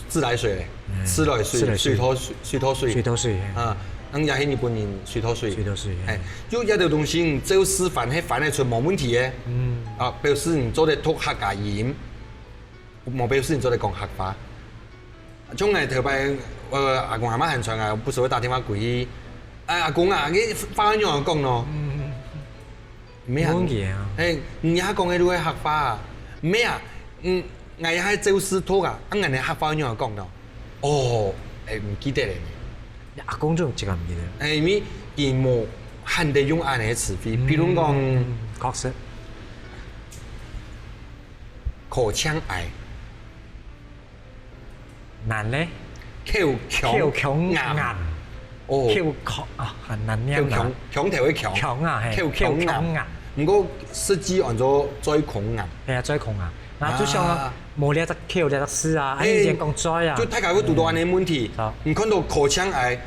自來水咧，嗯，自來水，自來水。水土水，水土水。水土水，嘿。啊，人家係日本人水土水。水土水，嘿。哎，就這兜東西，你照實翻，係翻得出無問題个。嗯。啊，表示你做得讀客家音，無表示你做得講客話。像𠊎頭擺，呃，阿公阿嬤還傳啊，不時會打電話過去，「哎，阿公啊，你話仰般講咯？」嗯。 毋係啊。問佢啊。嘿，你這下講个就係客話啊？毋係啊，嗯，𠊎這下照實讀啊，啊，𠊎个客話仰般講到？哦，哎，毋記得了呢。阿公就自家毋記得。哎，因為佢無罕得用恁樣个詞彙，比如講，嗯，確實。口腔癌。 難咧？口腔口腔癌。癌。哦。口腔啊，很難念啊。口腔，腔頭个腔。腔啊，嘿，口腔癌。口腔癌。毋過實際安到嘴脣癌。係啊，嘴脣癌。那就像啊，啊。無這隻口，這隻齒啊，啊，哎，以前講嘴啊。就大家會堵到恁樣个問題。嗯。好。你看到口腔癌，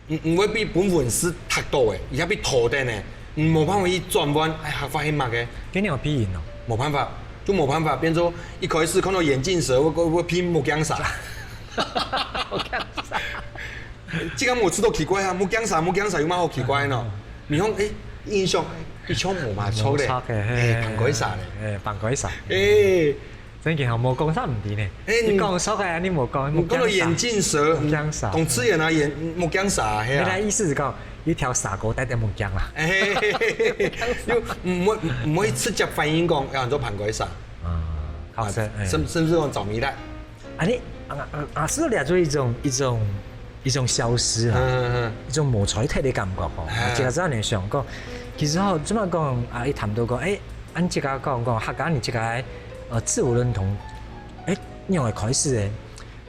你，你會分文字踢到誒，而且分拖等誒，你無辦法去轉彎，哎，客話係麼个？今年有鼻音哦。無辦法，就無辦法，變做一開始看到眼鏡蛇，會，會，會變目鏡蛇。目鏡蛇。這个無試到奇怪啊，目鏡蛇，目鏡蛇有麼好奇怪呢？你講，哎，印象，哎，一向無嘛，錯咧，無錯个，嘿，哎，放過一下咧。哎，放過一下。哎， 真个吼，無講煞毋知呢。哎，你講錯个，你無講，你講到眼鏡蛇，目鏡蛇。講自然啊，眼，目鏡蛇，係啊。你个意思係講，一條蛇哥戴等目鏡啦。哎，就毋會毋會直接反應講要安做盤改蛇，啊，確實，哎。甚甚至講找糜爛。啊，你啊啊啊，是不是做一種一種一種消失啊，嗯嗯一種無彩鐵的感覺吼。哎自家真的想講，其實吼，怎麼講啊？一談到講，哎，俺自家講講客家人自家呃自我認同，哎，仰會開始的？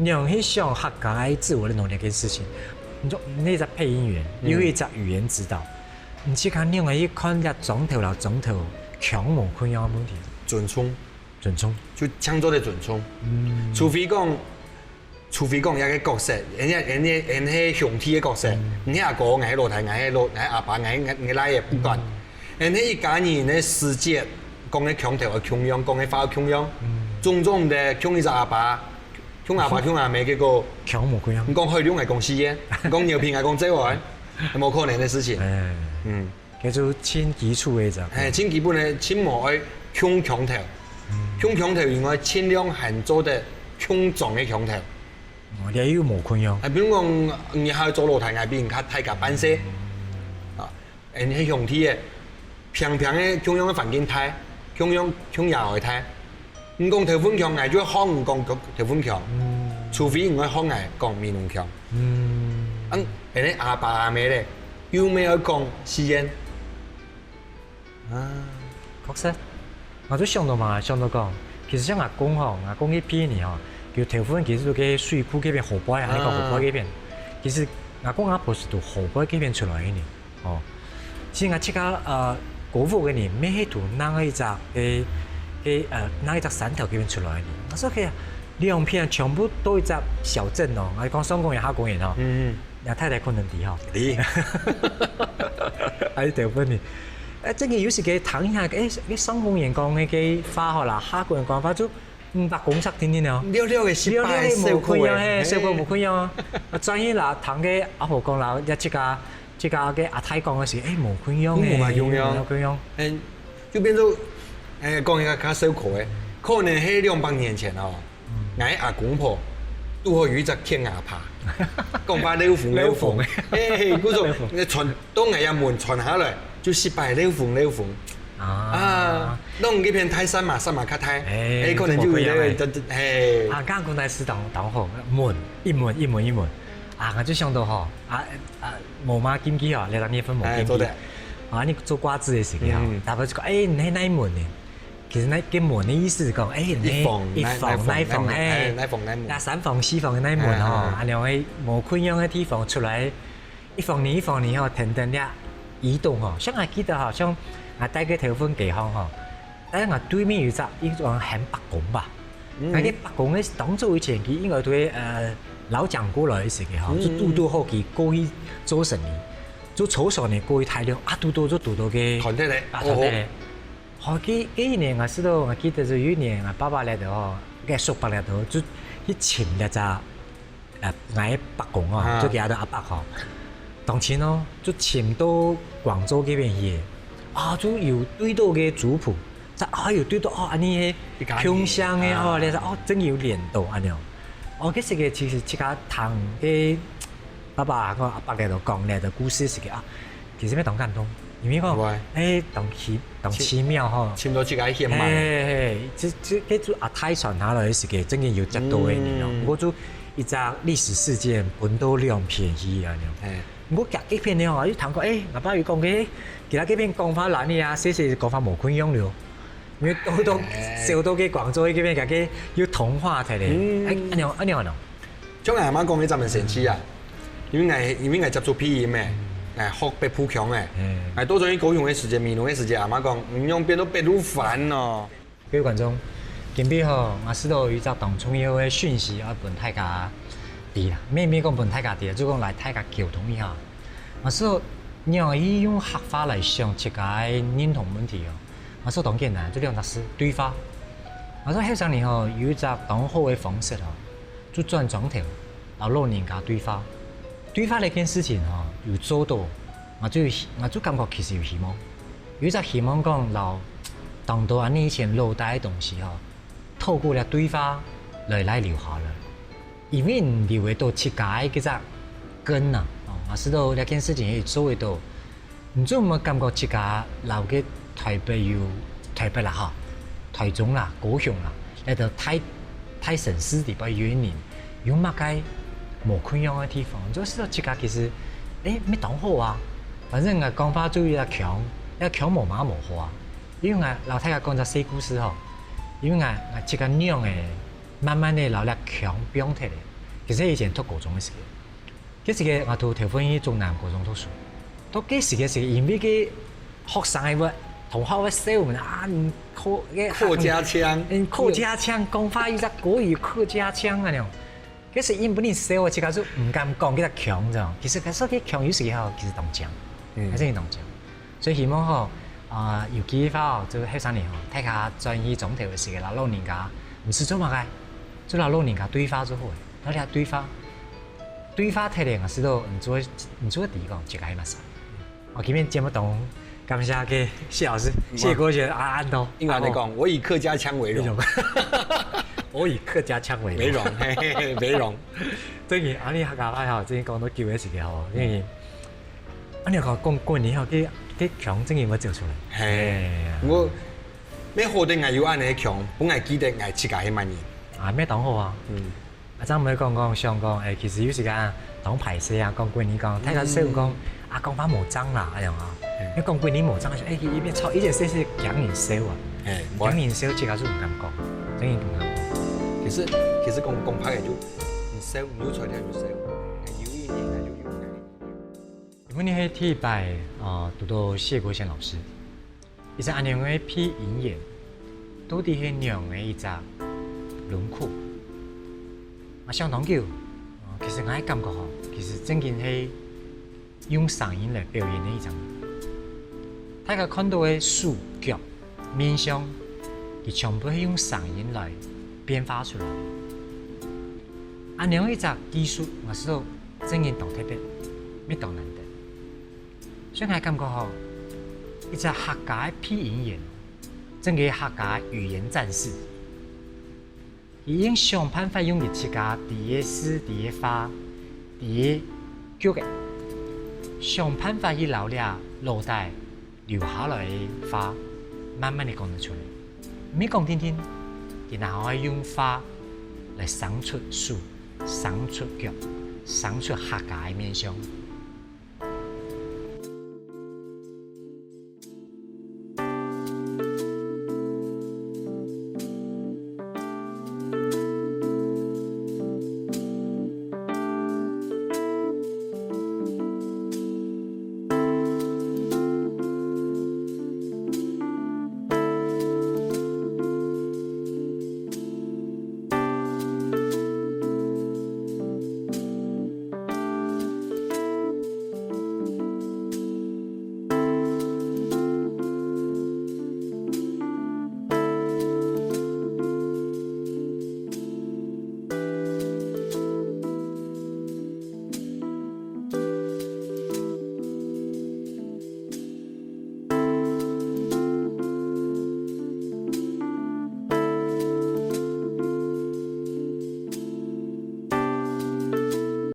仰去想客家的自我認同這件事情？你說那隻配音員，嗯又一隻語言指導，你自家仰會去看這莊頭摎莊頭腔無共樣的問題？尊重，尊重。就強做的尊重。除非講，除非講一個角色，人家人家人係兄弟的角色，你阿哥，𠊎係老弟，𠊎係老，𠊎阿爸，𠊎𠊎𠊎倈仔不管，人係一家人的時節，講个腔調愛共樣，講个話愛共樣，總總毋得共一隻阿爸，共阿爸共阿姆，結果腔無共樣。你講海陸𠊎講四縣，你講饒平𠊎講詔安，係無可能的事情。哎，嗯。這就盡基礎的一隻。係，盡基本个盡無愛共腔調，共腔調以外，盡量還做得共莊个腔調。哦，這又無共樣。啊，比如講，你還愛做老弟，𠊎比你較大家半歲，啊，誒，你係兄弟个，平平个共樣个環境大，共樣共爺哀大。你講頭份腔，𠊎就學你講頭份腔，除非你愛學𠊎講美濃腔。嗯，嗯，誒，你阿爸阿姆咧，又毋愛講四縣。啊，確實，𠊎就想到嘛，想到講，其實像阿公吼，阿公佢比喻吼，佢頭份其實都在水庫該片河背啊，你講河背該片。其實阿公阿婆係從河背該片出來个呢，哦。其實𠊎自家呃，古屋个人，乜係從另一隻个个呃，另一隻山頭該片出來个呢。𠊎說，嘿，兩片全部都一隻小鎮哦，𠊎講上公園、下公園哦。嗯，𠊎太太可能知吼。你，還係頭份呢。誒，這個有時个談一下，誒，上公園講个个話吼啦，下公園講話就五百公尺定定哦。了了个失敗，了了个無共樣，受苦的嘿，受苦無共樣哦。啊，轉去啦，聽个阿婆講啦，也自家自家个阿太講个時，誒，無共樣誒，無共樣無共樣。嗯，就變做，誒，講一個較笑科个，可能係兩百年前哦，𠊎阿公婆拄好有一隻天鵝扒，講話漏風漏風，誒，故所傳到𠊎也門傳下來，就失敗漏風漏風啊，弄這片大山嘛，山嘛較大，誒，可能就有那個，誒，啊，剛剛講大師當當好，門一門一門一門，啊，我就想到吼，啊啊，無嘛禁忌吼，這兩年份無禁忌，啊，你做瓜子个時候，大家就講，誒，你係哪一門呢？ 其實該个門个意思係講，誒，一房一房哪一房，誒，哪房哪門，該三房四房个哪一門吼，恁樣个無共樣个地方出來，一房裡一房裡吼，跈等這移動吼，像𠊎記得吼，像𠊎戴个頭份街項吼，但係𠊎對面有一隻一種喊伯公吧，該个伯公个當初以前佢應該對呃老蔣過來个時候吼，就堵堵好佢過去做生意，就坐船呢過去大陸啊，堵堵就堵到个團體咧，啊，團體咧。 好，該該一年𠊎試到，𠊎記得就有一年，𠊎爸爸來到吼，該叔伯來到，就去尋該隻，呃，𠊎个伯公哦，就佢个阿伯吼，當親哦，就尋到廣州該片去，啊，就有對到个族譜，就啊有對到哦，恁呢係共姓个哦，你哦，真有連到恁樣。哦，該時个其實自家聽个爸爸个阿伯來到講來到故事時个啊， 其實乜當感動，因為講，誒，當奇當奇妙吼，尋到自家个血脈，嘿嘿，這這這就阿太傳下來个時間，真正有接到个人哦。毋過就一隻歷史事件分到兩片去啊，恁樣。毋過隔一片了吼，又聽講，誒，阿爸又講个，其他該片講法難呢啊，細細講法無共樣了，因為到到走到个廣州該片，該个又同化忒咧，誒，恁樣恁樣恁樣。 像𠊎阿媽講个，專門生氣啊，因為𠊎因為𠊎接觸配音誒，𠊎學北部腔誒，𠊎到轉去高雄个時節，美濃个時節，阿媽講，你仰變到北部番哦。各位觀眾，今晡吼，𠊎試到有一隻當重要个訊息愛分大家知啦，乜乜講分大家知，就講來大家溝通一下。𠊎試到仰仔用客話來想自家个認同問題哦。 𠊎試當簡單，就兩隻字，對話。𠊎試後生人吼，有一隻當好个方式吼，就轉莊頭，摎老人家對話。對話這件事情吼，有做到，𠊎就𠊎就感覺其實有希望。有一隻希望講，摎當多恁呢以前老底个東西吼，透過這對話來來留下來。 因為你留會到自家个該隻根啊，哦，啊，使到這件事情去做得到，你就毋會感覺自家摎个台北有，台北啦吼，台中啦、高雄啦，來到大，大城市裡背有个人，有麼个無共樣个地方，你就使到自家其實，誒，乜當好啊。反正𠊎講話就一個腔，一個腔無麼無好啊。因為𠊎摎大家講隻細故事吼，因為𠊎，𠊎自家仰仔，慢慢仔摎這腔放忒咧。其實以前讀高中个時節， 該時節𠊎就頭份去竹南高中讀書。到該時節時，因為該學生个會，同學會笑𠊎啊，你客，該客家腔。嗯，客家腔，講話有隻國語客家腔啊，該種。該時因為分人笑，自家就毋敢講該隻腔，知道嗎？其實，其實該腔有時候其實當靚，嗯。還係當靚。所以希望吼，啊，有機會吼，就後生人吼，大家轉去庄頭个時節，摎老人家，毋使做麼个，就摎老人家對話就好了。摎佢對話， 對話忒咧，𠊎知道你做，你做得知講，自家係麼儕。我今日節目當中，感謝个謝老師，嗯。謝國權啊，恁多。應該來講，我以客家腔為榮。為榮。我以客家腔為榮。為榮，嘿，嘿，嘿，為榮。正經，啊，你客家話吼，正經講到久个時間吼，因為，啊，你講講過年吼，該，該腔正經會走出來。嘿，嘿啊。我，乜好得𠊎有恁呢腔，分𠊎記得𠊎自家係麼人。啊，乜當好啊。嗯。 啊，正毋會講講，想講，誒，其實有時間當歹勢啊，講過年講，大家笑講，嗯。啊，講話無正啦，恁樣啊。嗯。你講過年無正，誒，佢一邊吵，以前細細驚人笑啊，嘿，驚人笑，自家就毋敢講，真个毋敢講。其實，其實講，講白个就，你笑，你有才調就笑，有一年就有。因為你係第一擺，呃，堵到謝國權老師。 一隻恁樣个配音員，到底係仰仔一隻輪廓？啊，想當久，哦，其實𠊎感覺吼，其實正經係用聲音來表演个一種。大家看到个手、腳、面相，佢全部係用聲音來變化出來。恁樣一隻技術，𠊎知道正經當特別，乜當難得。 所以𠊎感覺吼，一隻客家个配音員，正經客家語言戰士。佢一定想辦法用佢自家知个字、知个話、知个腳仔，想辦法去摎這腦袋留下來个話，慢慢仔講得出來。毋係講定定，佢然後愛用話來生出手，生出腳，生出客家个面相。